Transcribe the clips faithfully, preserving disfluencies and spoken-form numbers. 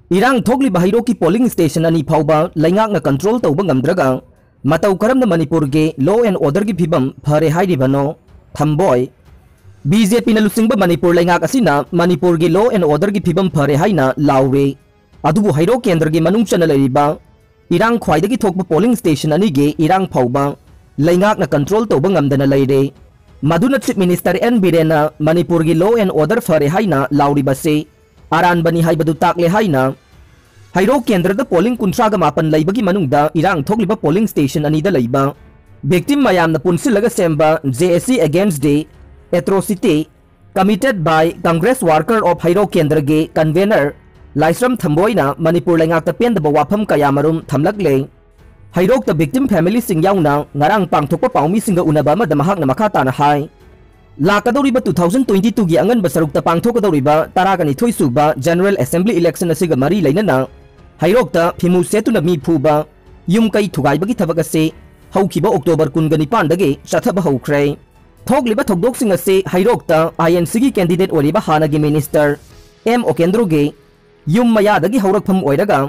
ꯏꯔꯥꯡ ꯊꯣꯛꯂꯤꯕ ꯍꯩꯔꯣꯛꯀꯤ polling station ꯑꯅꯤ ꯐꯥꯎꯕ ꯂꯩꯉꯥꯛꯅ control ꯇꯧꯕ ꯉꯝꯗ꯭ꯔꯒ ꯃꯇꯧ ꯀꯔꯝꯅ ꯃꯅꯤꯄꯨꯔꯒꯤ law and orderꯒꯤ ꯐꯤꯕꯝ ꯐꯔꯦ ꯍꯥꯏꯔꯤꯕꯅꯣ? ꯊꯝꯕꯣꯏ꯫ BJPꯅ ꯂꯨꯆꯤꯡꯕ ꯃꯅꯤꯄꯨꯔ ꯂꯩꯉꯥꯛ ꯑꯁꯤꯅ ꯃꯅꯤꯄꯨꯔꯒꯤ law and orderꯒꯤ ꯐꯤꯕꯝ ꯐꯔꯦ ꯍꯥꯏꯅ ꯂꯥꯎꯔꯦ꯫ ꯑꯗꯨꯕꯨ ꯍꯩꯔꯣꯛ ꯀꯦꯟꯗ꯭ꯔꯒꯤ ꯃꯅꯨꯡ ꯆꯟꯅ ꯂꯩꯔꯤꯕ ꯏꯔꯥꯡ ꯈ꯭ꯋꯥꯏꯗꯒꯤ ꯊꯣꯛꯄ polling station ꯑꯅꯤꯒꯤ ꯏꯔꯥꯡ ꯐꯥꯎꯕ ꯂꯩꯉꯥꯛꯅ control ꯇꯧꯕ ꯉꯝꯗꯅ ꯂꯩꯔꯦ꯫ ꯃꯗꯨꯅ Chief Minister N ꯕꯤꯔꯦꯟꯅ ꯃꯅꯤꯄꯨꯔꯒꯤ law and order ꯐꯔꯦ ꯍꯥꯏꯅ ꯂꯥꯎꯔꯤꯕꯁꯤ ꯑꯔꯥꯟꯕꯅꯤ ꯍꯥꯏꯕꯗꯨ ꯇꯥꯛꯂꯦ ꯍꯥꯏꯅ ꯍꯩꯔꯣꯛ ꯀꯦꯟꯗ꯭ꯔꯗ polling ꯀꯨꯟꯊ꯭ꯔꯥꯒ ꯃꯥꯄꯟ ꯂꯩꯕꯒꯤ ꯃꯅꯨꯡꯗ ꯏꯔꯥꯡ ꯊꯣꯛꯂꯤꯕ polling station ꯑꯅꯤꯗ ꯂꯩꯕ victim ꯃꯌꯥꯝꯅ ꯄꯨꯟꯁꯤꯜꯂꯒ ꯁꯦꯝꯕ JAC Against the Atrocity Committed by Congress Worker of ꯍꯩꯔꯣꯛ ꯀꯦꯟꯗ꯭ꯔꯒꯤ convener ꯂꯥꯏꯁ꯭ꯔꯝ ꯊꯝꯕꯣꯏꯅ ꯃꯅꯤꯄꯨꯔ ꯂꯩꯉꯥꯛꯇ ꯄꯦꯟꯗꯕ ꯋꯥꯐꯝ ꯀꯌꯥꯃꯔꯨꯝ ꯊꯝꯂꯛꯂꯦ꯫ ꯍꯩꯔꯣꯛꯇ victim familyꯁꯤꯡ ꯌꯥꯎꯅ ꯉꯔꯥꯡ ꯄꯥꯡꯊꯣꯛꯄ ꯄꯥꯎꯃꯤꯁꯤꯡꯒ ꯎꯅꯕ ꯑꯃꯗ ꯃꯍꯥꯛꯅ ꯃꯈꯥ ꯇꯥꯅ ꯍꯥꯏ, ꯂꯥꯛꯀꯗꯧꯔꯤꯕ two thousand twenty twoꯒꯤ ꯑꯉꯟꯕ ꯁꯔꯨꯛꯇ ꯄꯥꯡꯊꯣꯛꯀꯗꯧꯔꯤꯕ ꯇꯔꯥꯒ ꯅꯤꯊꯣꯏ ꯁꯨꯕ General Assembly election ꯑꯁꯤꯒ ꯃꯔꯤ ꯂꯩꯅꯅ ꯍꯩꯔꯣꯛꯇ ꯐꯤꯃꯨ ꯁꯦꯠꯇꯨꯅ ꯃꯤ ꯐꯨꯕ, ꯌꯨꯝ ꯀꯩ ꯊꯨꯒꯥꯏꯕꯒꯤ ꯊꯕꯛ ꯑꯁꯤ ꯍꯧꯈꯤꯕ October ꯀꯨꯟꯒ ꯅꯤꯄꯥꯟꯗꯒꯤ ꯆꯠꯊꯕ ꯍꯧꯈ꯭ꯔꯦ꯫ ꯊꯣꯛꯂꯤꯕ ꯊꯧꯗꯣꯛꯁꯤꯡ ꯑꯁꯤ ꯍꯩꯔꯣꯛꯇ INCꯒꯤ candidate ꯑꯣꯏꯔꯤꯕ ꯍꯥꯟꯅꯒꯤ minister M ꯎꯀꯦꯟꯗ꯭ꯔꯣꯒꯤ ꯌꯨꯝ ꯃꯌꯥꯗꯒꯤ ꯍꯧꯔꯛꯐꯝ ꯑꯣꯏꯔꯒ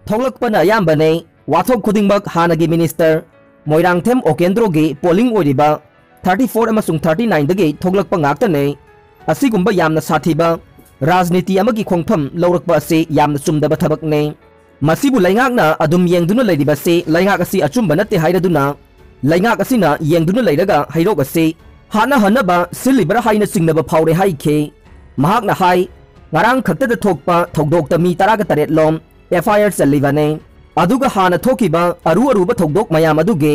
ꯊꯣꯛꯂꯛꯄꯅ ꯑꯌꯥꯝꯕꯅꯤ꯫ ꯋꯥꯊꯣꯛ ꯈꯨꯗꯤꯡꯃꯛ ꯍꯥꯟꯅꯒꯤ minister ꯃꯣꯏꯔꯥꯡꯊꯦꯝ ꯎꯀꯦꯟꯗ꯭ꯔꯣꯒꯤ polling ꯑꯣꯏꯔꯤꯕ thirty four ꯑꯃꯁꯨꯡ thirty nineꯗꯒꯤ ꯊꯣꯛꯂꯛꯄ ꯉꯥꯛꯇꯅꯤ꯫ ꯑꯁꯤꯒꯨꯝꯕ ꯌꯥꯝꯅ ꯁꯥꯊꯤꯕ ꯔꯥꯖꯅꯤꯇꯤ ꯑꯃꯒꯤ ꯈꯣꯡꯐꯝ ꯂꯧꯔꯛꯄ ꯑꯁꯤ ꯌꯥꯝꯅ ꯆꯨꯝꯗꯕ ꯊꯕꯛꯅꯤ꯫ ꯃꯁꯤꯕꯨ ꯂꯩꯉꯥꯛꯅ ꯑꯗꯨꯝ ꯌꯦꯡꯗꯨꯅ ꯂꯩꯔꯤꯕꯁꯤ ꯂꯩꯉꯥꯛ ꯑꯁꯤ ꯑꯆꯨꯝꯕ ꯅꯠꯇꯦ ꯍꯥꯏꯔꯗꯨꯅ ꯂꯩꯉꯥꯛ ꯑꯁꯤꯅ ꯌꯦꯡꯗꯨꯅ ꯂꯩꯔꯒ ꯍꯩꯔꯣꯛ ꯑꯁꯤ ꯍꯥꯠꯅꯍꯟꯅꯕ ꯁꯤꯜꯂꯤꯕ꯭ꯔꯥ ꯍꯥꯏꯅ ꯆꯤꯡꯅꯕ ꯐꯥꯎꯔꯦ ꯍꯥꯏꯈꯤ꯫ ꯃꯍꯥꯛꯅ ꯍꯥꯏ, ꯉꯔꯥꯡ ꯈꯛꯇꯗ ꯊꯣꯛꯄ ꯊꯧꯗꯣꯛꯇ ꯃꯤ ꯇꯔꯥꯒ ꯇꯔꯦꯠ ꯂꯣꯝ FIR ꯆꯜꯂꯤꯕꯅꯤ꯫ ꯑꯗꯨꯒ ꯍꯥꯟꯅ ꯊꯣꯛꯈꯤꯕ ꯑꯔꯨ ꯑꯔꯨꯕ ꯊꯧꯗꯣꯛ ꯃꯌꯥꯝ ꯑꯗꯨꯒꯤ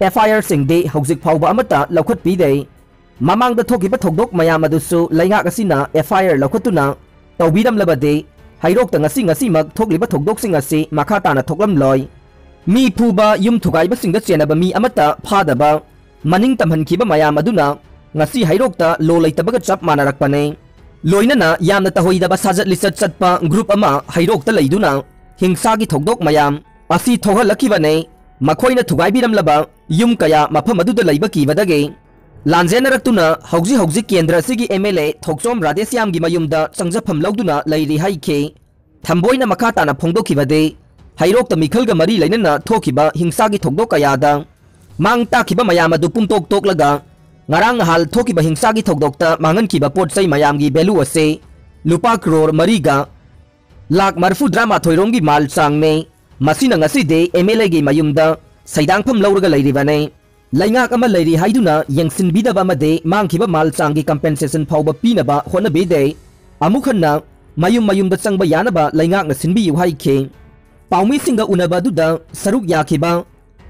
FIRꯁꯤꯡꯗꯤ ꯍꯧꯖꯤꯛ ꯐꯥꯎꯕ ꯑꯃꯠꯇ ꯂꯧꯈꯠꯄꯤꯗꯦ꯫ ꯃꯃꯥꯡꯗ ꯊꯣꯛꯈꯤꯕ ꯊꯧꯗꯣꯛ ꯃꯌꯥꯝ ꯑꯗꯨꯁꯨ ꯂꯩꯉꯥꯛ ꯑꯁꯤꯅ FIR ꯂꯧꯈꯠꯇꯨꯅ ꯇꯧꯕꯤꯔꯝꯂꯕꯗꯤ ꯍꯩꯔꯣꯛꯇ ꯉꯁꯤ ꯉꯁꯤꯃꯛ ꯊꯣꯛꯂꯤꯕ ꯊꯧꯗꯣꯛꯁꯤꯡ ꯑꯁꯤ ꯃꯈꯥ ꯇꯥꯅ ꯊꯣꯛꯂꯝꯂꯣꯏ꯫ ꯃꯤ ꯐꯨꯕ, ꯌꯨꯝ ꯊꯨꯒꯥꯏꯕꯁꯤꯡꯗ ꯆꯦꯟꯅꯕ ꯃꯤ ꯑꯃꯠꯇ ꯐꯥꯗꯕ, ꯃꯅꯤꯡ ꯇꯝꯍꯟꯈꯤꯕ ꯃꯌꯥꯝ ꯑꯗꯨꯅ ꯉꯁꯤ ꯍꯩꯔꯣꯛꯇ law ꯂꯩꯇꯕꯒ ꯆꯞ ꯃꯥꯟꯅꯔꯛꯄꯅꯤ꯫ ꯂꯣꯏꯅꯅ ꯌꯥꯝꯅ ꯇꯧꯍꯩꯗꯕ ꯁꯥꯖꯠ ꯂꯤꯆꯠ ꯆꯠꯄ group ꯑꯃ ꯍꯩꯔꯣꯛꯇ ꯂꯩꯗꯨꯅ ꯍꯤꯡꯁꯥꯒꯤ ꯊꯧꯗꯣꯛ ꯃꯌꯥꯝ ꯑꯁꯤ ꯊꯣꯛꯍꯜꯂꯛꯈꯤꯕꯅꯤ꯫ ꯃꯈꯣꯏꯅ ꯊꯨꯒꯥꯏꯕꯤꯔꯝꯂꯕ ꯌꯨꯝ ꯀꯌꯥ ꯃꯐꯝ ꯑꯗꯨꯗ ꯂꯩꯕ ꯀꯤꯕꯗꯒꯤ ꯂꯥꯟꯖꯦꯟꯅꯔꯛꯇꯨꯅ ꯍꯧꯖꯤꯛ ꯍꯧꯖꯤꯛ ꯀꯦꯟꯗ꯭ꯔ ꯑꯁꯤꯒꯤ MLA ꯊꯣꯛꯆꯣꯝ ꯔꯥꯙꯦꯁ꯭ꯌꯥꯝꯒꯤ ꯃꯌꯨꯝꯗ ꯆꯪꯖꯐꯝ ꯂꯧꯗꯨꯅ ꯂꯩꯔꯤ ꯍꯥꯏꯈꯤ꯫ ꯊꯝꯕꯣꯏꯅ ꯃꯈꯥ ꯇꯥꯅ ꯐꯣꯡꯗꯣꯛꯈꯤꯕꯗꯤ, ꯍꯩꯔꯣꯛꯇ ꯃꯤꯈꯜꯒ ꯃꯔꯤ ꯂꯩꯅꯅ ꯊꯣꯛꯈꯤꯕ ꯍꯤꯡꯁꯥꯒꯤ ꯊꯧꯗꯣꯛ ꯀꯌꯥꯗ ꯃꯥꯡ ꯇꯥꯛꯈꯤꯕ ꯃꯌꯥꯝ ꯑꯗꯨ ꯄꯨꯝꯇꯣꯛ ꯇꯣꯛꯂꯒ, ꯉꯔꯥꯡ ꯅꯍꯥꯜ ꯊꯣꯛꯈꯤꯕ ꯍꯤꯡꯁꯥꯒꯤ ꯊꯧꯗꯣꯛꯇ ꯃꯥꯡꯍꯟꯈꯤꯕ ꯄꯣꯠ ꯆꯩ ꯃꯌꯥꯝꯒꯤ value ꯑꯁꯤ ꯂꯨꯄꯥ ꯀ꯭ꯔꯣꯔ ꯃꯔꯤꯒ ꯂꯥꯈ ꯃꯔꯤꯐꯨꯇꯔꯥꯃꯥꯊꯣꯏ ꯔꯣꯝꯒꯤ ꯃꯥꯜ ꯆꯥꯡꯅꯤ꯫ ꯃꯁꯤꯅ ꯉꯁꯤꯗꯤ MLAꯒꯤ ꯃꯌꯨꯝꯗ ꯁꯩꯗꯥꯡꯐꯝ ꯂꯧꯔꯒ ꯂꯩꯔꯤꯕꯅꯤ꯫ ꯂꯩꯉꯥꯛ ꯑꯃ ꯂꯩꯔꯤ ꯍꯥꯏꯗꯨꯅ ꯌꯦꯡꯁꯤꯟꯕꯤꯗꯕ ꯑꯃꯗꯤ ꯃꯥꯡꯈꯤꯕ ꯃꯥꯜ ꯆꯥꯡꯒꯤ compensation ꯐꯥꯎꯕ ꯄꯤꯅꯕ ꯍꯣꯠꯅꯕꯤꯗꯦ꯫ ꯑꯃꯨꯛ ꯍꯟꯅ ꯃꯌꯨꯝ ꯃꯌꯨꯝꯗ ꯆꯪꯕ ꯌꯥꯅꯕ ꯂꯩꯉꯥꯛꯅ ꯁꯤꯟꯕꯤꯌꯨ ꯍꯥꯏꯈꯤ꯫ ꯄꯥꯎꯃꯤꯁꯤꯡꯒ ꯎꯅꯕ ꯑꯗꯨꯗ ꯁꯔꯨꯛ ꯌꯥꯈꯤꯕ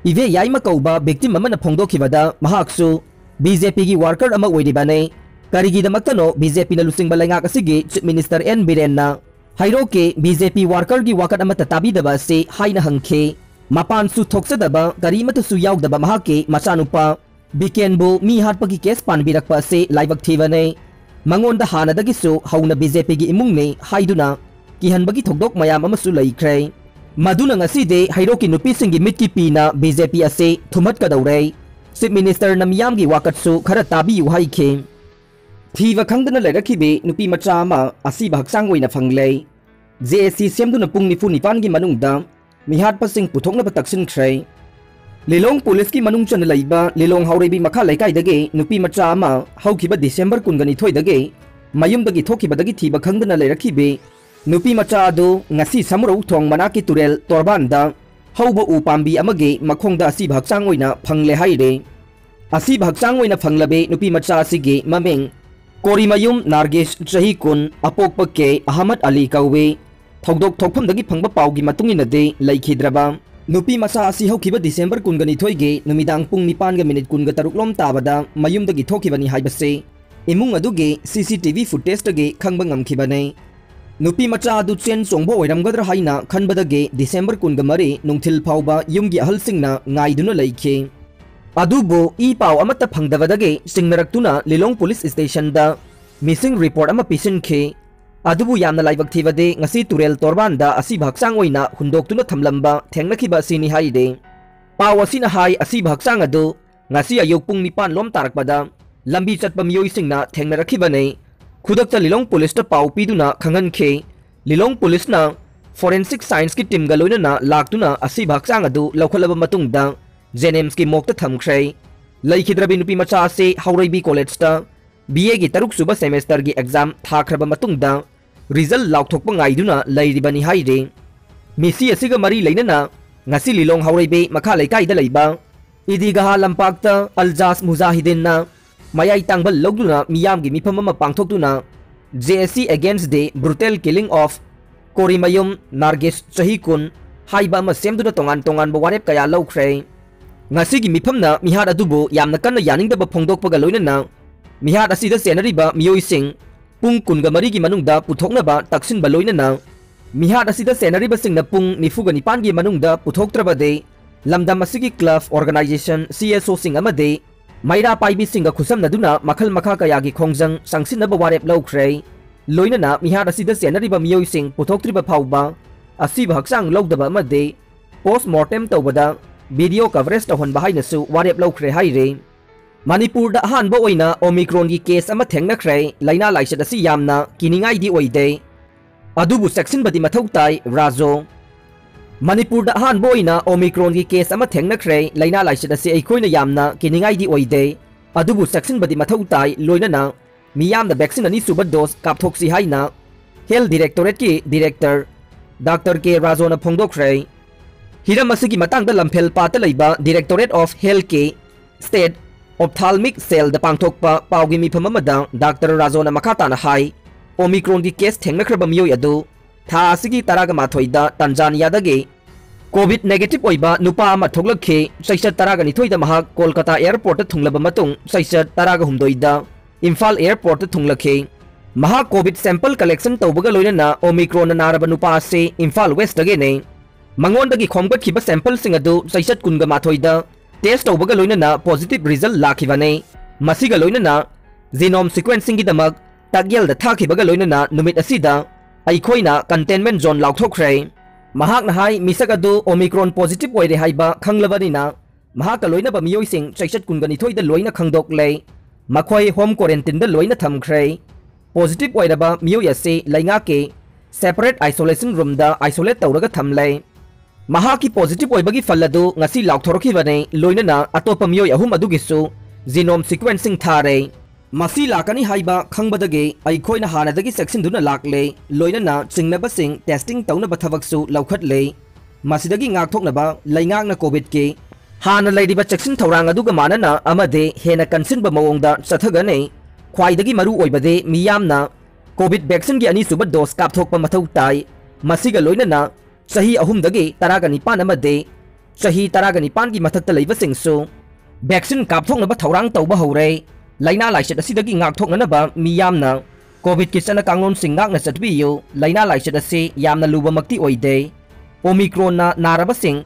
ꯏꯚꯦ ꯌꯥꯏꯃ ꯀꯧꯕ victim ꯑꯃꯅ ꯐꯣꯡꯗꯣꯛꯈꯤꯕꯗ, ꯃꯍꯥꯛꯁꯨ BJPꯒꯤ worker ꯑꯃ ꯑꯣꯏꯔꯤꯕꯅꯤ꯫ ꯀꯔꯤꯒꯤꯗꯃꯛꯇꯅꯣ BJPꯅ ꯂꯨꯆꯤꯡꯕ ꯂꯩꯉꯥꯛ ꯑꯁꯤꯒꯤ Chief Minister N ꯕꯤꯔꯦꯟꯅ ꯍꯩꯔꯣꯛꯀꯤ BJP workerꯒꯤ ꯋꯥꯀꯠ ꯑꯃꯠꯇ ꯇꯥꯕꯤꯗꯕ ꯑꯁꯤ ꯍꯥꯏꯅ ꯍꯪꯈꯤ꯫ ꯃꯄꯥꯟꯁꯨ ꯊꯣꯛꯆꯗꯕ, ꯀꯔꯤꯃꯠꯇꯁꯨ ꯌꯥꯎꯗꯕ ꯃꯍꯥꯛꯀꯤ ꯃꯆꯥꯅꯨꯄꯥ ꯕꯤꯀꯦꯟꯕꯨ ꯃꯤ ꯍꯥꯠꯄꯒꯤ case ꯄꯥꯟꯕꯤꯔꯛꯄ ꯑꯁꯤ ꯂꯥꯏꯕꯛ ꯊꯤꯕꯅꯤ꯫ ꯃꯉꯣꯟꯗ ꯍꯥꯟꯅꯗꯒꯤꯁꯨ ꯍꯧꯅ BJPꯒꯤ ꯏꯃꯨꯡꯅꯤ ꯍꯥꯏꯗꯨꯅ ꯀꯤꯍꯟꯕꯒꯤ ꯊꯧꯗꯣꯛ ꯃꯌꯥꯝ ꯑꯃꯁꯨ ꯂꯩꯈ꯭ꯔꯦ꯫ ꯃꯗꯨꯅ ꯉꯁꯤꯗꯤ ꯍꯩꯔꯣꯛꯀꯤ ꯅꯨꯄꯤꯁꯤꯡꯒꯤ ꯃꯤꯠꯀꯤ ꯄꯤꯅ BJP ꯑꯁꯤ ꯊꯨꯝꯍꯠꯀꯗꯧꯔꯦ꯫ Chief Ministerꯅ ꯃꯤꯌꯥꯝꯒꯤ ꯋꯥꯀꯠꯁꯨ ꯈꯔ ꯇꯥꯕꯤꯌꯨ ꯍꯥꯏꯈꯤ꯫ ꯊꯤꯕ ꯈꯪꯗꯅ ꯂꯩꯔꯛꯈꯤꯕꯤ ꯅꯨꯄꯤ ꯃꯆꯥ ꯑꯃ ꯑꯁꯤꯕ ꯍꯛꯆꯥꯡ ꯑꯣꯏꯅ ꯐꯪꯂꯦ꯫ JAC ꯁꯦꯝꯗꯨꯅ ꯄꯨꯡ ꯅꯤꯐꯨ ꯅꯤꯄꯥꯟꯒꯤ ꯃꯅꯨꯡꯗ ꯃꯤꯍꯥꯠꯄꯁꯤꯡ ꯄꯨꯊꯣꯛꯅꯕ ꯇꯛꯁꯤꯟꯈ꯭ꯔꯦ꯫ ꯂꯤꯂꯣꯡ ꯄꯨꯂꯤꯁꯀꯤ ꯃꯅꯨꯡ ꯆꯟꯅ ꯂꯩꯕ ꯂꯤꯂꯣꯡ ꯍꯥꯎꯔꯩꯕꯤ ꯃꯈꯥ ꯂꯩꯀꯥꯏꯗꯒꯤ ꯅꯨꯄꯤ ꯃꯆꯥ ꯑꯃ ꯍꯧꯈꯤꯕ ꯗꯤꯁꯦꯝꯕꯔ ꯀꯨꯟꯒ ꯅꯤꯊꯣꯏꯗꯒꯤ ꯃꯌꯨꯝꯗꯒꯤ ꯊꯣꯛꯈꯤꯕꯗꯒꯤ ꯊꯤꯕ ꯈꯪꯗꯅ ꯂꯩꯔꯛꯈꯤꯕꯤ ꯅꯨꯄꯤ ꯃꯆꯥ ꯑꯗꯨ ꯉꯁꯤ ꯁꯃꯨꯔꯧ ꯊꯣꯡ ꯃꯅꯥꯛꯀꯤ ꯇꯨꯔꯦꯜ ꯇꯣꯔꯕꯥꯟꯗ ꯍꯧꯕ ꯎ ꯄꯥꯝꯕꯤ ꯑꯃꯒꯤ ꯃꯈꯣꯡꯗ ꯑꯁꯤꯕ ꯍꯛꯆꯥꯡ ꯑꯣꯏꯅ ꯐꯪꯂꯦ ꯍꯥꯏꯔꯦ꯫ ꯑꯁꯤꯕ ꯍꯛꯆꯥꯡ ꯑꯣꯏꯅ ꯐꯪꯂꯕꯤ ꯅꯨꯄꯤ ꯃꯆꯥ ꯑꯁꯤꯒꯤ ꯃꯃꯤꯡ ꯀꯣꯔꯤꯃꯌꯨꯝ ꯅꯥꯔꯒꯤꯁ, ꯆꯍꯤ ꯀꯨꯟ, ꯑꯄꯣꯛꯄ ꯀꯦ ꯑꯍꯃꯗ ꯑꯂꯤ ꯀꯧꯏ꯫ ꯊꯧꯗꯣꯛ ꯊꯣꯛꯐꯝꯗꯒꯤ ꯐꯪꯕ ꯄꯥꯎꯒꯤ ꯃꯇꯨꯡ ꯏꯟꯅꯗꯤ ꯂꯩꯈꯤꯗ꯭ꯔꯕ ꯅꯨꯄꯤ ꯃꯆꯥ ꯑꯁꯤ ꯍꯧꯈꯤꯕ ꯗꯤꯁꯦꯝꯕꯔ ꯀꯨꯟꯒ ꯅꯤꯊꯣꯏꯒꯤ ꯅꯨꯃꯤꯗꯥꯡ ꯄꯨꯡ ꯅꯤꯄꯥꯟꯒ ꯃꯤꯅꯤꯠ ꯀꯨꯟꯒ ꯇꯔꯨꯛ ꯂꯣꯝ ꯇꯥꯕꯗ ꯃꯌꯨꯝꯗꯒꯤ ꯊꯣꯛꯈꯤꯕꯅꯤ ꯍꯥꯏꯕꯁꯤ ꯏꯃꯨꯡ ꯑꯗꯨꯒꯤ CCTV footageꯇꯒꯤ ꯈꯪꯕ ꯉꯝꯈꯤꯕꯅꯤ꯫ ꯅꯨꯄꯤ ꯃꯆꯥ ꯑꯗꯨ ꯆꯦꯟ ꯆꯣꯡꯕ ꯑꯣꯏꯔꯝꯒꯗ꯭ꯔꯥ ꯍꯥꯏꯅ ꯈꯟꯕꯗꯒꯤ ꯗꯤꯁꯦꯝꯕꯔ ꯀꯨꯟꯒ ꯃꯔꯤ ꯅꯨꯡꯊꯤꯜ ꯐꯥꯎꯕ ꯌꯨꯝꯒꯤ ꯑꯍꯜꯁꯤꯡꯅ ꯉꯥꯏꯗꯨꯅ ꯂꯩꯈꯤ꯫ ꯑꯗꯨꯕꯨ ꯏ ꯄꯥꯎ ꯑꯃꯠꯇ ꯐꯪꯗꯕꯗꯒꯤ ꯆꯤꯡꯅꯔꯛꯇꯨꯅ ꯂꯤꯂꯣꯡ ꯄꯨꯂꯤꯁ ꯁ꯭ꯇꯦꯁꯟꯗ missing report ꯑꯃ ꯄꯤꯁꯤꯟꯈꯤ꯫ ꯑꯗꯨꯕꯨ ꯌꯥꯝꯅ ꯂꯥꯏꯕꯛ ꯊꯤꯕꯗꯤ ꯉꯁꯤ ꯇꯨꯔꯦꯜ ꯇꯣꯔꯕꯥꯟꯗ ꯑꯁꯤꯕ ꯍꯛꯆꯥꯡ ꯑꯣꯏꯅ ꯍꯨꯟꯗꯣꯛꯇꯨꯅ ꯊꯝꯂꯝꯕ ꯊꯦꯡꯅꯈꯤꯕ ꯑꯁꯤꯅꯤ ꯍꯥꯏꯔꯤ꯫ ꯄꯥꯎ ꯑꯁꯤꯅ ꯍꯥꯏ ꯑꯁꯤꯕ ꯍꯛꯆꯥꯡ ꯑꯗꯨ ꯉꯁꯤ ꯑꯌꯨꯛ ꯄꯨꯡ ꯅꯤꯄꯥꯟ ꯂꯣꯝ ꯇꯥꯔꯛꯄꯗ ꯂꯝꯕꯤ ꯆꯠꯄ ꯃꯤꯑꯣꯏꯁꯤꯡꯅ ꯊꯦꯡꯅꯔꯛꯈꯤꯕꯅꯤ꯫ ꯈꯨꯗꯛꯇ ꯂꯤꯂꯣꯡ ꯄꯨꯂꯤꯁꯇ ꯄꯥꯎ ꯄꯤꯗꯨꯅ ꯈꯪꯍꯟꯈꯤ꯫ ꯂꯤꯂꯣꯡ ꯄꯨꯂꯤꯁꯅ forensic scienceꯀꯤ teamꯒ ꯂꯣꯏꯅꯅ ꯂꯥꯛꯇꯨꯅ ꯑꯁꯤꯕ ꯍꯛꯆꯥꯡ ꯑꯗꯨ ꯂꯧꯈꯠꯂꯕ ꯃꯇꯨꯡꯗ JNIMSꯀꯤ morgueꯇ ꯊꯝꯈ꯭ꯔꯦ꯫ ꯂꯩꯈꯤꯗ꯭ꯔꯕꯤ ꯅꯨꯄꯤ ꯃꯆꯥ ꯑꯁꯤ ꯍꯥꯎꯔꯩꯕꯤ ꯀꯣꯂꯦꯖꯇ BAꯒꯤ ꯇꯔꯨꯛ ꯁꯨꯕ semesterꯒꯤ exam ꯊꯥꯈ꯭ꯔꯕ ꯃꯇꯨꯡꯗ result ꯂꯥꯎꯊꯣꯛꯄ ꯉꯥꯏꯗꯨꯅ ꯂꯩꯔꯤꯕꯅꯤ ꯍꯥꯏꯔꯤ꯫ ꯃꯤꯁꯤ ꯑꯁꯤꯒ ꯃꯔꯤ ꯂꯩꯅꯅ ꯉꯁꯤ ꯂꯤꯂꯣꯡ ꯍꯥꯎꯔꯩꯕꯤ ꯃꯈꯥ ꯂꯩꯀꯥꯏꯗ ꯂꯩꯕ ꯏꯗꯤꯒꯥꯍ ꯂꯝꯄꯥꯛꯇ ꯑꯜꯖꯥꯁ ꯃꯨꯖꯥꯍꯤꯗꯤꯟꯅ ꯃꯌꯥꯏ ꯇꯥꯡꯕ ꯂꯧꯗꯨꯅ ꯃꯤꯌꯥꯝꯒꯤ ꯃꯤꯐꯝ ꯑꯃ ꯄꯥꯡꯊꯣꯛꯇꯨꯅ JSC against the brutal killing of ꯀꯣꯔꯤꯃꯌꯨꯝ ꯅꯥꯔꯒꯤꯁ ꯆꯍꯤ ꯀꯨꯟ ꯍꯥꯏꯕ ꯑꯃ ꯁꯦꯝꯗꯨꯅ ꯇꯣꯉꯥꯟ ꯇꯣꯉꯥꯟꯕ ꯋꯥꯔꯦꯞ ꯀꯌꯥ ꯂꯧꯈ꯭ꯔꯦ꯫ ꯉꯁꯤꯒꯤ ꯃꯤꯐꯝꯅ ꯃꯤꯍꯥꯠ ꯑꯗꯨꯕꯨ ꯌꯥꯝꯅ ꯀꯟꯅ ꯌꯥꯅꯤꯡꯗꯕ ꯐꯣꯡꯗꯣꯛꯄꯒ ꯂꯣꯏꯅꯅ ꯃꯤꯍꯥꯠ ꯑꯁꯤꯗ ꯆꯦꯟꯅꯔꯤꯕ ꯃꯤꯑꯣꯏꯁꯤꯡ ꯄꯨꯡ ꯀꯨꯟꯒ ꯃꯔꯤꯒꯤ ꯃꯅꯨꯡꯗ ꯄꯨꯊꯣꯛꯅꯕ ꯇꯛꯁꯤꯟꯕ ꯂꯣꯏꯅꯅ ꯃꯤꯍꯥꯠ ꯑꯁꯤꯗ ꯆꯦꯟꯅꯔꯤꯕꯁꯤꯡꯅ ꯄꯨꯡ ꯅꯤꯐꯨꯒ ꯅꯤꯄꯥꯟꯒꯤ ꯃꯅꯨꯡꯗ ꯄꯨꯊꯣꯛꯇ꯭ꯔꯕꯗꯤ ꯂꯝꯗꯝ ꯑꯁꯤꯒꯤ club, organisation, CSOꯁꯤꯡ ꯑꯃꯗꯤ ꯃꯩꯔꯥ ꯄꯥꯏꯕꯤꯁꯤꯡꯒ ꯈꯨꯠꯁꯝꯅꯗꯨꯅ ꯃꯈꯜ ꯃꯈꯥ ꯀꯌꯥꯒꯤ ꯈꯣꯡꯖꯪ ꯆꯪꯁꯤꯟꯅꯕ ꯋꯥꯔꯦꯞ ꯂꯧꯈ꯭ꯔꯦ꯫ ꯂꯣꯏꯅꯅ ꯃꯤꯍꯥꯠ ꯑꯁꯤꯗ ꯆꯦꯟꯅꯔꯤꯕ ꯃꯤꯑꯣꯏꯁꯤꯡ ꯄꯨꯊꯣꯛꯇ꯭ꯔꯤꯕ ꯐꯥꯎꯕ ꯑꯁꯤꯕ ꯍꯛꯆꯥꯡ ꯂꯧꯗꯕ ꯑꯃꯗꯤ post mortem ꯇꯧꯕꯗ video coverage ꯇꯧꯍꯟꯕ ꯍꯥꯏꯅꯁꯨ ꯋꯥꯔꯦꯞ ꯂꯧꯈ꯭ꯔꯦ ꯍꯥꯏꯔꯤ꯫ ꯃꯅꯤꯄꯨꯔꯗ ꯑꯍꯥꯟꯕ ꯑꯣꯏꯅ Omicronꯒꯤ case ꯑꯃ ꯊꯦꯡꯅꯈ꯭ꯔꯦ꯫ ꯂꯥꯏꯅꯥ ꯂꯥꯏꯆꯠ ꯑꯁꯤ ꯌꯥꯝꯅ ꯀꯤꯅꯤꯡꯉꯥꯏꯗꯤ ꯑꯣꯏꯗꯦ, ꯑꯗꯨꯕꯨ ꯆꯦꯛꯁꯤꯟꯕꯗꯤ ꯃꯊꯧ ꯇꯥꯏ, ꯔꯥꯖꯣ꯫ ꯃꯅꯤꯄꯨꯔꯗ ꯑꯍꯥꯟꯕ ꯑꯣꯏꯅ Omicronꯒꯤ case ꯑꯃ ꯊꯦꯡꯅꯈ꯭ꯔꯦ꯫ ꯂꯥꯏꯅꯥ ꯂꯥꯏꯆꯠ ꯑꯁꯤ ꯑꯩꯈꯣꯏꯅ ꯌꯥꯝꯅ ꯀꯤꯅꯤꯡꯉꯥꯏꯗꯤ ꯑꯣꯏꯗꯦ, ꯑꯗꯨꯕꯨ ꯆꯦꯛꯁꯤꯟꯕꯗꯤ ꯃꯊꯧ ꯇꯥꯏ, ꯂꯣꯏꯅꯅ ꯃꯤꯌꯥꯝꯅ vaccine ꯑꯅꯤꯁꯨꯕ dose ꯀꯥꯞꯊꯣꯛꯁꯤ ꯍꯥꯏꯅ Health Directorateꯀꯤ director Doctor K ꯔꯥꯖꯣꯅ ꯐꯣꯡꯗꯣꯛꯈ꯭ꯔꯦ꯫ ꯍꯤꯔꯝ ꯑꯁꯤꯒꯤ ꯃꯇꯥꯡꯗ ꯂꯝꯐꯦꯜ ꯄꯥꯠꯇ ꯂꯩꯕ Directorate of Healthꯀꯤ State Ophthalmic Cellꯗ ꯄꯥꯡꯊꯣꯛꯄ ꯄꯥꯎꯒꯤ ꯃꯤꯐꯝ ꯑꯃꯗ Doctor ꯔꯥꯖꯣꯅ ꯃꯈꯥ ꯇꯥꯅ ꯍꯥꯏ, Omicronꯒꯤ case ꯊꯦꯡꯅꯈ꯭ꯔꯕ ꯃꯤꯑꯣꯏ ꯑꯗꯨ ꯊꯥ ꯑꯁꯤꯒꯤ ꯇꯔꯥꯒ ꯃꯥꯊꯣꯏꯗ ꯇꯥꯟꯖꯥꯅꯤꯌꯥꯗꯒꯤ COVID negative ꯑꯣꯏꯕ ꯅꯨꯄꯥ ꯑꯃ ꯊꯣꯛꯂꯛꯈꯤ꯫ ꯆꯩꯆꯠ ꯇꯔꯥꯒ ꯅꯤꯊꯣꯏꯗ ꯃꯍꯥꯛ ꯀꯣꯜꯀꯇꯥ airportꯇ ꯊꯨꯡꯂꯕ ꯃꯇꯨꯡ ꯆꯩꯆꯠ ꯇꯔꯥꯒ ꯍꯨꯝꯗꯣꯏꯗ ꯏꯝꯐꯥꯜ airportꯇ ꯊꯨꯡꯂꯛꯈꯤ꯫ ꯃꯍꯥꯛ COVID sample collection ꯇꯧꯕꯒ ꯂꯣꯏꯅꯅ Omicronꯅ ꯅꯥꯔꯕ ꯅꯨꯄꯥ ꯑꯁꯤ ꯏꯝꯐꯥꯜ Westꯇꯒꯤꯅꯤ꯫ ꯃꯉꯣꯟꯗꯒꯤ ꯈꯣꯝꯒꯠꯈꯤꯕ sampleꯁꯤꯡ ꯑꯗꯨ ꯆꯩꯆꯠ ꯀꯨꯟꯒ ꯃꯥꯊꯣꯏꯗ test ꯇꯧꯕꯒ ꯂꯣꯏꯅꯅ positive result ꯂꯥꯛꯈꯤꯕꯅꯤ꯫ ꯃꯁꯤꯒ ꯂꯣꯏꯅꯅ genome sequencingꯒꯤꯗꯃꯛ ꯇꯥꯛꯌꯦꯜꯗ ꯊꯥꯈꯤꯕꯒ ꯂꯣꯏꯅꯅ ꯅꯨꯃꯤꯠ ꯑꯁꯤꯗ ꯑꯩꯈꯣꯏꯅ containment zone ꯂꯥꯎꯊꯣꯛꯈ꯭ꯔꯦ꯫ ꯃꯍꯥꯛꯅ ꯍꯥꯏ, ꯃꯤꯁꯛ ꯑꯗꯨ Omicron positive ꯑꯣꯏꯔꯦ ꯍꯥꯏꯕ ꯈꯪꯂꯕꯅꯤꯅ ꯃꯍꯥꯛꯀ ꯂꯣꯏꯅꯕ ꯃꯤꯑꯣꯏꯁꯤꯡ ꯆꯩꯆꯠ ꯀꯨꯟꯒ ꯅꯤꯊꯣꯏꯗ ꯂꯣꯏꯅ ꯈꯪꯗꯣꯛꯂꯦ꯫ ꯃꯈꯣꯏ home quarantineꯗ ꯂꯣꯏꯅ ꯊꯝꯈ꯭ꯔꯦ꯫ Positive ꯑꯣꯏꯔꯕ ꯃꯤꯑꯣꯏ ꯑꯁꯤ ꯂꯩꯉꯥꯛꯀꯤ separate isolation roomꯗ isolate ꯇꯧꯔꯒ ꯊꯝꯂꯦ꯫ ꯃꯍꯥꯛꯀꯤ positive ꯑꯣꯏꯕꯒꯤ ꯐꯜ ꯑꯗꯨ ꯉꯁꯤ ꯂꯥꯎꯊꯣꯔꯛꯈꯤꯕꯅꯤ, ꯂꯣꯏꯅꯅ ꯑꯇꯣꯞꯄ ꯃꯤꯑꯣꯏ ꯑꯍꯨꯝ ꯑꯗꯨꯒꯤꯁꯨ genome sequencing ꯊꯥꯔꯦ꯫ ꯃꯁꯤ ꯂꯥꯛꯀꯅꯤ ꯍꯥꯏꯕ ꯈꯪꯕꯗꯒꯤ ꯑꯩꯈꯣꯏꯅ ꯍꯥꯟꯅꯗꯒꯤ ꯆꯦꯛꯁꯤꯟꯗꯨꯅ ꯂꯥꯛꯂꯦ, ꯂꯣꯏꯅꯅ ꯆꯤꯡꯅꯕꯁꯤꯡ testing ꯇꯧꯅꯕ ꯊꯕꯛꯁꯨ ꯂꯧꯈꯠꯂꯦ꯫ ꯃꯁꯤꯗꯒꯤ ꯉꯥꯛꯊꯣꯛꯅꯕ ꯂꯩꯉꯥꯛꯅ COVIDꯀꯤ ꯍꯥꯟꯅ ꯂꯩꯔꯤꯕ ꯆꯦꯛꯁꯤꯟ ꯊꯧꯔꯥꯡ ꯑꯗꯨꯒ ꯃꯥꯟꯅꯅ ꯑꯃꯗꯤ ꯍꯦꯟꯅ ꯀꯟꯁꯤꯟꯕ ꯃꯑꯣꯡꯗ ꯆꯠꯊꯒꯅꯤ꯫ ꯈ꯭ꯋꯥꯏꯗꯒꯤ ꯃꯔꯨ ꯑꯣꯏꯕꯗꯤ ꯃꯤꯌꯥꯝꯅ COVID vaccineꯒꯤ ꯑꯅꯤꯁꯨꯕ dose ꯀꯥꯞꯊꯣꯛꯄ ꯃꯊꯧ ꯇꯥꯏ꯫ ꯃꯁꯤꯒ ꯂꯣꯏꯅꯅ ꯆꯍꯤ ꯑꯍꯨꯝꯗꯒꯤ ꯇꯔꯥꯒ ꯅꯤꯄꯥꯟ ꯑꯃꯗꯤ ꯆꯍꯤ ꯇꯔꯥꯒ ꯅꯤꯄꯥꯟꯒꯤ ꯃꯊꯛꯇ ꯂꯩꯕꯁꯤꯡꯁꯨ vaccine ꯀꯥꯞꯊꯣꯛꯅꯕ ꯊꯧꯔꯥꯡ ꯇꯧꯕ ꯍꯧꯔꯦ꯫ ꯂꯥꯏꯅꯥ ꯂꯥꯏꯆꯠ ꯑꯁꯤꯗꯒꯤ ꯉꯥꯛꯊꯣꯛꯅꯅꯕ ꯃꯤꯌꯥꯝꯅ COVIDꯀꯤ ꯆꯠꯅ ꯀꯥꯡꯂꯣꯟꯁꯤꯡ ꯉꯥꯛꯅ ꯆꯠꯄꯤꯌꯨ꯫ ꯂꯥꯏꯅꯥ ꯂꯥꯏꯆꯠ ꯑꯁꯤ ꯌꯥꯝꯅ ꯂꯨꯕꯃꯛꯇꯤ ꯑꯣꯏꯗꯦ꯫ Omicronꯅ ꯅꯥꯔꯕꯁꯤꯡ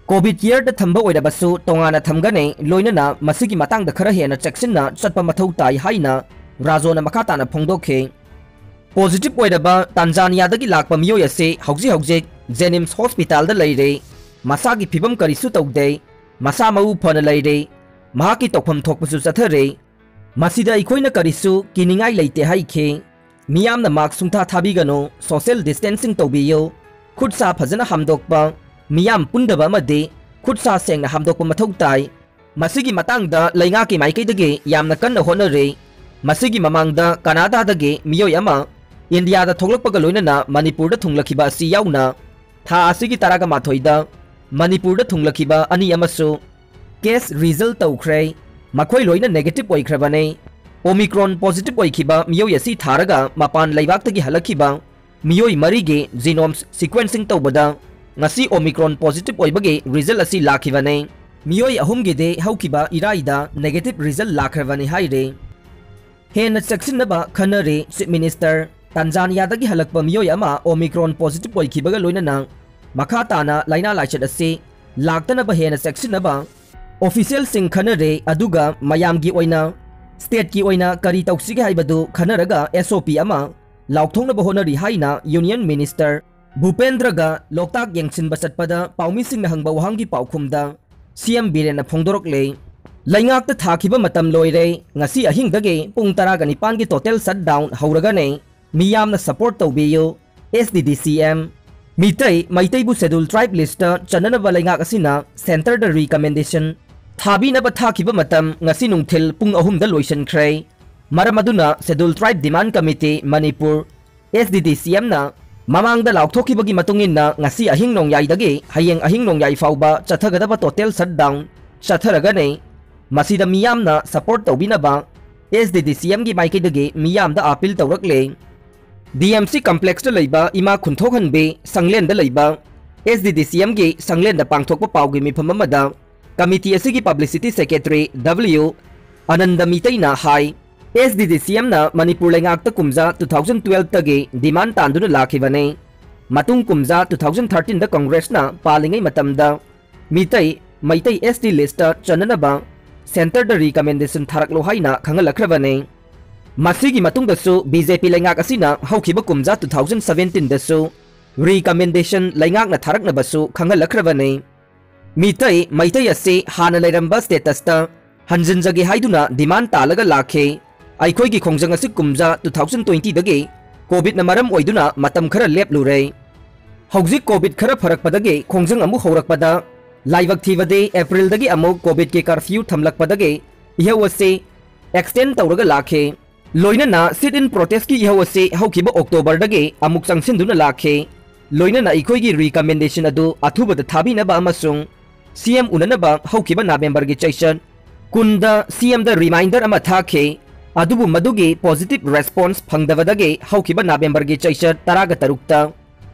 COVID careꯗ ꯊꯝꯕ ꯑꯣꯏꯔꯕꯁꯨ ꯇꯣꯉꯥꯟꯅ ꯊꯝꯒꯅꯤ, ꯂꯣꯏꯅꯅ ꯃꯁꯤꯒꯤ ꯃꯇꯥꯡꯗ ꯈꯔ ꯍꯦꯟꯅ ꯆꯦꯛꯁꯤꯟꯅ ꯆꯠꯄ ꯃꯊꯧ ꯇꯥꯏ ꯍꯥꯏꯅ ꯔꯥꯖꯣꯅ ꯃꯈꯥ ꯇꯥꯅ ꯐꯣꯡꯗꯣꯛꯈꯤ꯫ Positive ꯑꯣꯏꯔꯕ ꯇꯥꯟꯖꯥꯅꯤꯌꯥꯗꯒꯤ ꯂꯥꯛꯄ ꯃꯤꯑꯣꯏ ꯑꯁꯤ ꯍꯧꯖꯤꯛ ꯍꯧꯖꯤꯛ JNIMS hospitalꯗ ꯂꯩꯔꯦ꯫ ꯃꯁꯥꯒꯤ ꯐꯤꯕꯝ ꯀꯔꯤꯁꯨ ꯇꯧꯗꯦ꯫ ꯃꯁꯥ ꯃꯎ ꯐꯅ ꯂꯩꯔꯦ꯫ ꯃꯍꯥꯛꯀꯤ ꯇꯧꯐꯝ ꯊꯣꯛꯄꯁꯨ ꯆꯠꯊꯔꯦ꯫ ꯃꯁꯤꯗ ꯑꯩꯈꯣꯏꯅ ꯀꯔꯤꯁꯨ ꯀꯤꯅꯤꯡꯉꯥꯏ ꯂꯩꯇꯦ ꯍꯥꯏꯈꯤ꯫ ꯃꯤꯌꯥꯝꯅ mask ꯁꯨꯡꯊꯥ ꯊꯥꯕꯤꯒꯅꯨ, social distancing ꯇꯧꯕꯤꯌꯨ, ꯈꯨꯠ ꯁꯥ ꯐꯖꯅ ꯍꯥꯝꯗꯣꯛꯄ, ꯃꯤꯌꯥꯝ ꯄꯨꯟꯗꯕ ꯑꯃꯗꯤ ꯈꯨꯠ ꯁꯥ ꯁꯦꯡꯅ ꯍꯥꯝꯗꯣꯛꯄ ꯃꯊꯧ ꯇꯥꯏ꯫ ꯃꯁꯤꯒꯤ ꯃꯇꯥꯡꯗ ꯂꯩꯉꯥꯛꯀꯤ ꯃꯥꯏꯀꯩꯗꯒꯤ ꯌꯥꯝꯅ ꯀꯟꯅ ꯍꯣꯠꯅꯔꯤ꯫ ꯃꯁꯤꯒꯤ ꯃꯃꯥꯡꯗ ꯀꯅꯥꯗꯥꯗꯒꯤ ꯃꯤꯑꯣꯏ ꯑꯃ ꯏꯟꯗꯤꯌꯥꯗ ꯊꯣꯛꯂꯛꯄꯒ ꯂꯣꯏꯅꯅ ꯃꯅꯤꯄꯨꯔꯗ ꯊꯨꯡꯂꯛꯈꯤꯕ ꯑꯁꯤ ꯌꯥꯎꯅ ꯊꯥ ꯑꯁꯤꯒꯤ ꯇꯔꯥꯒ ꯃꯥꯊꯣꯏꯗ ꯃꯅꯤꯄꯨꯔꯗ ꯊꯨꯡꯂꯛꯈꯤꯕ ꯑꯅꯤ ꯑꯃꯁꯨ test result ꯇꯧꯈ꯭ꯔꯦ꯫ ꯃꯈꯣꯏ ꯂꯣꯏꯅ negative ꯑꯣꯏꯈ꯭ꯔꯕꯅꯤ꯫ Omicron positive ꯑꯣꯏꯈꯤꯕ ꯃꯤꯑꯣꯏ ꯑꯁꯤ ꯊꯥꯔꯒ ꯃꯄꯥꯟ ꯂꯩꯕꯥꯛꯇꯒꯤ ꯍꯜꯂꯛꯈꯤꯕ ꯃꯤꯑꯣꯏ ꯃꯔꯤꯒꯤ genome sequencing ꯇꯧꯕꯗ ꯉꯁꯤ Omicron positive ꯑꯣꯏꯕꯒꯤ result ꯑꯁꯤ ꯂꯥꯛꯈꯤꯕꯅꯤ꯫ ꯃꯤꯑꯣꯏ ꯑꯍꯨꯝꯒꯤꯗꯤ ꯍꯧꯈꯤꯕ ꯏꯔꯥꯏꯗ negative result ꯂꯥꯛꯈ꯭ꯔꯕꯅꯤ ꯍꯥꯏꯔꯤ꯫ ꯍꯦꯟꯅ ꯆꯦꯛꯁꯤꯟꯅꯕ ꯈꯟꯅꯔꯤ꯫ Chief Minister, ꯇꯥꯟꯖꯥꯅꯤꯌꯥꯗꯒꯤ ꯍꯜꯂꯛꯄ ꯃꯤꯑꯣꯏ ꯑꯃ Omicron positive ꯑꯣꯏꯈꯤꯕꯒ ꯂꯣꯏꯅꯅ ꯃꯈꯥ ꯇꯥꯅ ꯂꯥꯏꯅꯥ ꯂꯥꯏꯆꯠ ꯑꯁꯤ ꯂꯥꯛꯇꯅꯕ ꯍꯦꯟꯅ ꯆꯦꯛꯁꯤꯟꯅꯕ officialꯁꯤꯡ ꯈꯟꯅꯔꯦ, ꯑꯗꯨꯒ ꯃꯌꯥꯝꯒꯤ ꯑꯣꯏꯅ, stateꯀꯤ ꯑꯣꯏꯅ ꯀꯔꯤ ꯇꯧꯁꯤꯒꯦ ꯍꯥꯏꯕꯗꯨ ꯈꯟꯅꯔꯒ SOP ꯑꯃ ꯂꯥꯎꯊꯣꯛꯅꯕ ꯍꯣꯠꯅꯔꯤ ꯍꯥꯏꯅ Union Minister ꯚꯨꯄꯦꯟꯗ꯭ꯔꯒ ꯂꯣꯛꯇꯥꯛ ꯌꯦꯡꯁꯤꯟꯕ ꯆꯠꯄꯗ ꯄꯥꯎꯃꯤꯁꯤꯡꯅ ꯍꯪꯕ ꯋꯥꯍꯪꯒꯤ ꯄꯥꯎꯈꯨꯝꯗ CM ꯕꯤꯔꯦꯟꯅ ꯐꯣꯡꯗꯣꯔꯛꯂꯦ꯫ ꯂꯩꯉꯥꯛꯇ ꯊꯥꯈꯤꯕ ꯃꯇꯝ ꯂꯣꯏꯔꯦ꯫ ꯉꯁꯤ ꯑꯍꯤꯡꯗꯒꯤ ꯄꯨꯡ ꯇꯔꯥꯒ ꯅꯤꯄꯥꯟꯒꯤ total shutdown ꯍꯧꯔꯒꯅꯤ꯫ ꯃꯤꯌꯥꯝꯅ support ꯇꯧꯕꯤꯌꯨ꯫ ꯑꯦꯁ ꯗꯤ ꯗꯤ ꯁꯤ ꯑꯦꯝ꯫ ꯃꯤꯇꯩ, ꯃꯩꯇꯩꯕꯨ Scheduled Tribe listꯇ ꯆꯟꯅꯅꯕ ꯂꯩꯉꯥꯛ ꯑꯁꯤꯅ centreꯗ recommendation ꯊꯥꯕꯤꯅꯕ ꯊꯥꯈꯤꯕ ꯃꯇꯝ ꯉꯁꯤ ꯅꯨꯡꯊꯤꯜ ꯄꯨꯡ ꯑꯍꯨꯝꯗ ꯂꯣꯏꯁꯤꯟꯈ꯭ꯔꯦ꯫ ꯃꯔꯝ ꯑꯗꯨꯅ Scheduled Tribe Demand Committee Manipur, S D ꯗꯤ ꯁꯤ ꯑꯦꯝꯅ ꯃꯃꯥꯡꯗ ꯂꯥꯎꯊꯣꯛꯈꯤꯕꯒꯤ ꯃꯇꯨꯡ ꯏꯟꯅ ꯉꯁꯤ ꯑꯍꯤꯡ ꯅꯣꯡꯌꯥꯏꯗꯒꯤ ꯍꯌꯦꯡ ꯑꯍꯤꯡ ꯅꯣꯡꯌꯥꯏ ꯐꯥꯎꯕ ꯆꯠꯊꯒꯗꯕ total shutdown ꯆꯠꯊꯔꯒꯅꯤ꯫ ꯃꯁꯤꯗ ꯃꯤꯌꯥꯝꯅ support ꯇꯧꯕꯤꯅꯕ ꯑꯦꯁ ꯗꯤ ꯗꯤ ꯁꯤ ꯑꯦꯝꯒꯤ ꯃꯥꯏꯀꯩꯗꯒꯤ ꯃꯤꯌꯥꯝꯗ appeal ꯇꯧꯔꯛꯂꯦ꯫ ꯗꯤ ꯑꯦꯝ ꯁꯤ complexꯇ ꯂꯩꯕ ꯏꯃꯥ ꯈꯨꯟꯊꯣꯛꯍꯟꯕꯤ ꯁꯪꯂꯦꯟꯗ ꯂꯩꯕ ꯑꯦꯁ ꯗꯤ ꯗꯤ ꯁꯤ ꯑꯦꯝꯒꯤ ꯁꯪꯂꯦꯟꯗ ꯄꯥꯡꯊꯣꯛꯄ ꯄꯥꯎꯒꯤ ꯃꯤꯐꯝ ꯑꯃꯗ committee ꯑꯁꯤꯒꯤ publicity secretary ꯗꯕ꯭ꯂꯤꯎ ꯑꯅꯟꯗ ꯃꯤꯇꯩꯅ ꯍꯥꯏ, ꯑꯦꯁ ꯗꯤ ꯗꯤ ꯁꯤ ꯑꯦꯝꯅ ꯃꯅꯤꯄꯨꯔ ꯂꯩꯉꯥꯛꯇ ꯀꯨꯝꯖꯥ two thousand twelveꯇꯒꯤ demand ꯇꯥꯟꯗꯨꯅ ꯂꯥꯛꯈꯤꯕꯅꯤ꯫ ꯃꯇꯨꯡ ꯀꯨꯝꯖꯥ two thousand thirteenꯗ ꯀꯪꯒ꯭ꯔꯦꯁꯅ ꯄꯥꯜꯂꯤꯉꯩ ꯃꯇꯝꯗ ꯃꯤꯇꯩ, ꯃꯩꯇꯩ ꯑꯦꯁ ꯇꯤ listꯇ ꯆꯟꯅꯅꯕ centreꯗ recommendation ꯊꯥꯔꯛꯂꯣ ꯍꯥꯏꯅ ꯈꯪꯍꯜꯂꯛꯈ꯭ꯔꯕꯅꯤ꯫ ꯃꯁꯤꯒꯤ ꯃꯇꯨꯡꯗꯁꯨ ꯕꯤ ꯖꯦ ꯄꯤ ꯂꯩꯉꯥꯛ ꯑꯁꯤꯅ ꯍꯧꯈꯤꯕ ꯀꯨꯝꯖꯥ two thousand seventeenꯗꯁꯨ recommendation ꯂꯩꯉꯥꯛꯅ ꯊꯥꯔꯛꯅꯕꯁꯨ ꯈꯪꯍꯜꯂꯛꯈ꯭ꯔꯕꯅꯤ꯫ ꯃꯤꯇꯩ, ꯃꯩꯇꯩ ꯑꯁꯤ ꯍꯥꯟꯅ ꯂꯩꯔꯝꯕ statusꯇ ꯍꯟꯖꯤꯟꯖꯒꯦ ꯍꯥꯏꯗꯨꯅ demand ꯇꯥꯜꯂꯒ ꯂꯥꯛꯈꯤ꯫ ꯑꯩꯈꯣꯏꯒꯤ ꯈꯣꯡꯖꯪ ꯑꯁꯤ ꯀꯨꯝꯖꯥ two thousand twentyꯗꯒꯤ COVIDꯅ ꯃꯔꯝ ꯑꯣꯏꯗꯨꯅ ꯃꯇꯝ ꯈꯔ ꯂꯦꯞꯂꯨꯔꯦ꯫ ꯍꯧꯖꯤꯛ COVID ꯈꯔ ꯐꯔꯛꯄꯗꯒꯤ ꯈꯣꯡꯖꯪ ꯑꯃꯨꯛ ꯍꯧꯔꯛꯄꯗ ꯂꯥꯏꯕꯛ ꯊꯤꯕꯗꯤ Aprilꯗꯒꯤ ꯑꯃꯨꯛ COVIDꯀꯤ curfew ꯊꯝꯂꯛꯄꯗꯒꯤ ꯏꯍꯧ ꯑꯁꯤ extend ꯇꯧꯔꯒ ꯂꯥꯛꯈꯤ꯫ ꯂꯣꯏꯅꯅ sit-in protestꯀꯤ ꯏꯍꯧ ꯑꯁꯤ ꯍꯧꯈꯤꯕ Octoberꯗꯒꯤ ꯑꯃꯨꯛ ꯆꯪꯁꯤꯟꯗꯨꯅ ꯂꯥꯛꯈꯤ꯫ ꯂꯣꯏꯅꯅ ꯑꯩꯈꯣꯏꯒꯤ recommendation ꯑꯗꯨ ꯑꯊꯨꯕꯗ ꯊꯥꯕꯤꯅꯕ ꯑꯃꯁꯨꯡ ꯁꯤ ꯑꯦꯝ ꯎꯅꯅꯕ ꯍꯧꯈꯤꯕ Novemberꯒꯤ ꯆꯩꯆꯠ ꯀꯨꯟꯗ ꯁꯤ ꯑꯦꯝꯗ reminder ꯑꯃ ꯊꯥꯈꯤ꯫ ꯑꯗꯨꯕꯨ ꯃꯗꯨꯒꯤ positive response ꯐꯪꯗꯕꯗꯒꯤ ꯍꯧꯈꯤꯕ Novemberꯒꯤ ꯆꯩꯆꯠ ꯇꯔꯥꯒ ꯇꯔꯨꯛꯇ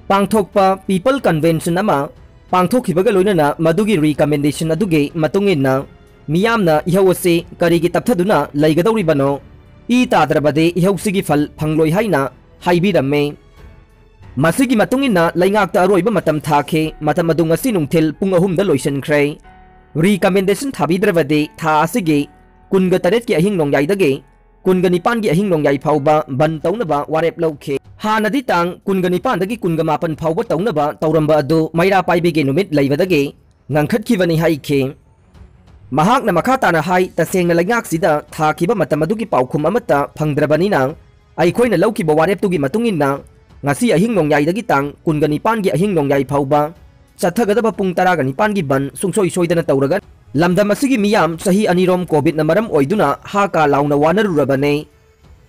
ꯄꯥꯡꯊꯣꯛꯄ People Convention ꯑꯃ ꯄꯥꯡꯊꯣꯛꯈꯤꯕꯒ ꯂꯣꯏꯅꯅ ꯃꯗꯨꯒꯤ recommendation ꯑꯗꯨꯒꯤ ꯃꯇꯨꯡ ꯏꯟꯅ ꯃꯤꯌꯥꯝꯅ ꯏꯍꯧ ꯑꯁꯤ ꯀꯔꯤꯒꯤ ꯇꯞꯊꯗꯨꯅ ꯂꯩꯒꯗꯧꯔꯤꯕꯅꯣ? ꯏ ꯇꯥꯗ꯭ꯔꯕꯗꯤ ꯏꯍꯧꯁꯤꯒꯤ ꯐꯜ ꯐꯪꯂꯣꯏ ꯍꯥꯏꯅ ꯍꯥꯏꯕꯤꯔꯝꯃꯤ꯫ ꯃꯁꯤꯒꯤ ꯃꯇꯨꯡ ꯏꯟꯅ ꯂꯩꯉꯥꯛꯇ ꯑꯔꯣꯏꯕ ꯃꯇꯝ ꯊꯥꯈꯤ꯫ ꯃꯇꯝ ꯑꯗꯨ ꯉꯁꯤ ꯅꯨꯡꯊꯤꯜ ꯄꯨꯡ ꯑꯍꯨꯝꯗ ꯂꯣꯏꯁꯤꯟꯈ꯭ꯔꯦ꯫ Recommendation ꯊꯥꯕꯤꯗ꯭ꯔꯕꯗꯤ ꯊꯥ ꯑꯁꯤꯒꯤ ꯀꯨꯟꯒ ꯇꯔꯦꯠꯀꯤ ꯑꯍꯤꯡ ꯅꯣꯡꯌꯥꯏꯗꯒꯤ ꯀꯨꯟꯒ ꯅꯤꯄꯥꯟꯒꯤ ꯑꯍꯤꯡ ꯅꯣꯡꯌꯥꯏ ꯐꯥꯎꯕ ꯕꯟ ꯇꯧꯅꯕ ꯋꯥꯔꯦꯞ ꯂꯧꯈꯤ꯫ ꯍꯥꯟꯅꯗꯤ ꯇꯥꯡ ꯀꯨꯟꯒ ꯅꯤꯄꯥꯟꯗꯒꯤ ꯀꯨꯟꯒ ꯃꯥꯄꯟ ꯐꯥꯎꯕ ꯇꯧꯅꯕ ꯇꯧꯔꯝꯕ ꯑꯗꯨ ꯃꯩꯔꯥ ꯄꯥꯏꯕꯤꯒꯤ ꯅꯨꯃꯤꯠ ꯂꯩꯕꯗꯒꯤ ꯉꯟꯈꯠꯈꯤꯕꯅꯤ ꯍꯥꯏꯈꯤ꯫ ꯃꯍꯥꯛꯅ ꯃꯈꯥ ꯇꯥꯅ ꯍꯥꯏ, ꯇꯁꯦꯡꯅ ꯂꯩꯉꯥꯛꯁꯤꯗ ꯊꯥꯈꯤꯕ ꯃꯇꯝ ꯑꯗꯨꯒꯤ ꯄꯥꯎꯈꯨꯝ ꯑꯃꯠꯇ ꯐꯪꯗ꯭ꯔꯕꯅꯤꯅ ꯑꯩꯈꯣꯏꯅ ꯂꯧꯈꯤꯕ ꯋꯥꯔꯦꯞꯇꯨꯒꯤ ꯃꯇꯨꯡ ꯏꯟꯅ ꯉꯁꯤ ꯑꯍꯤꯡ ꯅꯣꯡꯌꯥꯏꯗꯒꯤ ꯇꯥꯡ ꯀꯨꯟꯒ ꯅꯤꯄꯥꯟꯒꯤ ꯑꯍꯤꯡ ꯅꯣꯡꯌꯥꯏ ꯐꯥꯎꯕ ꯆꯠꯊꯒꯗꯕ ꯄꯨꯡ ꯇꯔꯥꯒ ꯅꯤꯄꯥꯟꯒꯤ ꯕꯟ ꯁꯨꯡꯁꯣꯏ ꯁꯣꯏꯗꯅ ꯇꯧꯔꯒ ꯂꯝꯗꯝ ꯑꯁꯤꯒꯤ ꯃꯤꯌꯥꯝ ꯆꯍꯤ ꯑꯅꯤꯔꯣꯝ ꯀꯣꯚꯤꯗꯅ ꯃꯔꯝ ꯑꯣꯏꯗꯨꯅ ꯍꯥ ꯀꯥ ꯂꯥꯎꯅ ꯋꯥꯅꯔꯨꯔꯕꯅꯤ꯫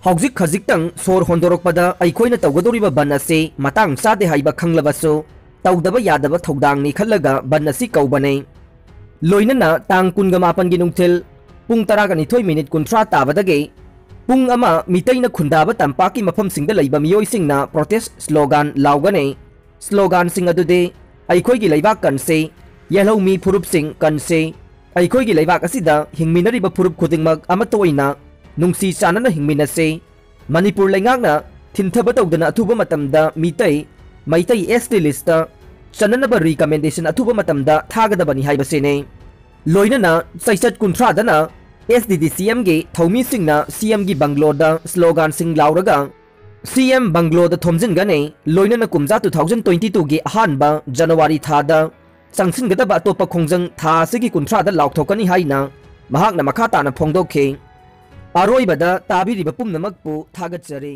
ꯍꯧꯖꯤꯛ ꯈꯖꯤꯛꯇꯪ ꯁꯣꯔ ꯍꯣꯟꯗꯣꯔꯛꯄꯗ ꯑꯩꯈꯣꯏꯅ ꯇꯧꯒꯗꯧꯔꯤꯕ ꯕꯟ ꯑꯁꯤ ꯃꯇꯥꯡ ꯆꯥꯗꯦ ꯍꯥꯏꯕ ꯈꯪꯂꯕꯁꯨ ꯇꯧꯗꯕ ꯌꯥꯗꯕ ꯊꯧꯗꯥꯡꯅꯤ ꯈꯜꯂꯒ ꯕꯟ ꯑꯁꯤ ꯀꯧꯕꯅꯤ꯫ ꯂꯣꯏꯅꯅ ꯇꯥꯡ ꯀꯨꯟꯒ ꯃꯥꯄꯟꯒꯤ ꯅꯨꯡꯊꯤꯜ ꯄꯨꯡ ꯇꯔꯥꯒ ꯅꯤꯊꯣꯏ ꯃꯤꯅꯤꯠ ꯀꯨꯟꯊ꯭ꯔꯥ ꯇꯥꯕꯗꯒꯤ ꯄꯨꯡ ꯑꯃ ꯃꯤꯇꯩꯅ ꯈꯨꯟꯗꯥꯕ ꯇꯝꯄꯥꯛꯀꯤ ꯃꯐꯝꯁꯤꯡꯗ ꯂꯩꯕ ꯃꯤꯑꯣꯏꯁꯤꯡꯅ ꯄ꯭ꯔꯣꯇꯦꯁ ꯁ꯭ꯂꯣꯒꯥꯟ ꯂꯥꯎꯒꯅꯤ꯫ ꯁ꯭ꯂꯣꯒꯥꯟꯁꯤꯡ ꯑꯗꯨꯗꯤ ꯑꯩꯈꯣꯏꯒꯤ ꯂꯩꯕꯥꯛ ꯀꯟꯁꯤ, ꯌꯦꯜꯍꯧꯃꯤ ꯐꯨꯔꯨꯞꯁꯤꯡ ꯀꯟꯁꯤ, ꯑꯩꯈꯣꯏꯒꯤ ꯂꯩꯕꯥꯛ ꯑꯁꯤꯗ ꯍꯤꯡꯃꯤꯟꯅꯔꯤꯕ ꯐꯨꯔꯨꯞ ꯈꯨꯗꯤꯡꯃꯛ ꯑꯃꯠꯇ ꯑꯣꯏꯅ ꯅꯨꯡꯁꯤ ꯆꯥꯟꯅꯅ ꯍꯤꯡꯃꯤꯟꯅꯁꯤ, ꯃꯅꯤꯄꯨꯔ ꯂꯩꯉꯥꯛꯅ ꯊꯤꯟꯊꯕ ꯇꯧꯗꯅ ꯑꯊꯨꯕ ꯃꯇꯝꯗ ꯃꯤꯇꯩ, ꯃꯩꯇꯩ ꯑꯦꯁ ꯇꯤ ꯂꯤꯁꯇ ꯆꯟꯅꯅꯕ ꯔꯤꯀꯃꯦꯟꯗꯦꯁꯟ ꯑꯊꯨꯕ ꯃꯇꯝꯗ ꯊꯥꯒꯗꯕꯅꯤ ꯍꯥꯏꯕꯁꯤꯅꯤ꯫ ꯂꯣꯏꯅꯅ ꯆꯩꯆꯠ ꯀꯨꯟꯊ꯭ꯔꯥꯗꯅ ꯑꯦꯁ ꯗꯤ ꯗꯤ ꯁꯤ ꯑꯦꯝꯒꯤ ꯊꯧꯃꯤꯁꯤꯡꯅ ꯁꯤ ꯑꯦꯝꯒꯤ ꯕꯪꯒ꯭ꯂꯣꯗ ꯁ꯭ꯂꯣꯒꯥꯟꯁꯤꯡ ꯂꯥꯎꯔꯒ ꯁꯤ ꯑꯦꯝ ꯕꯪꯒ꯭ꯂꯣꯗ ꯊꯣꯝꯖꯤꯟꯒꯅꯤ꯫ ꯂꯣꯏꯅꯅ ꯀꯨꯝꯖꯥ two thousand twenty twoꯒꯤ ꯑꯍꯥꯟꯕ ꯖꯅꯋꯥꯔꯤ ꯊꯥꯗ ꯆꯪꯁꯤꯟꯒꯗꯕ ꯑꯇꯣꯞꯄ ꯈꯣꯡꯖꯪ ꯊꯥ ꯑꯁꯤꯒꯤ ꯀꯨꯟꯊ꯭ꯔꯥꯗ ꯂꯥꯎꯊꯣꯛꯀꯅꯤ ꯍꯥꯏꯅ ꯃꯍꯥꯛꯅ ꯃꯈꯥ ꯇꯥꯅ ꯐꯣꯡꯗꯣꯛꯈꯤ꯫ ꯑꯔꯣꯏꯕꯗ ꯇꯥꯕꯤꯔꯤꯕ ꯄꯨꯝꯅꯃꯛꯄꯨ ꯊꯥꯒꯠꯆꯔꯤ꯫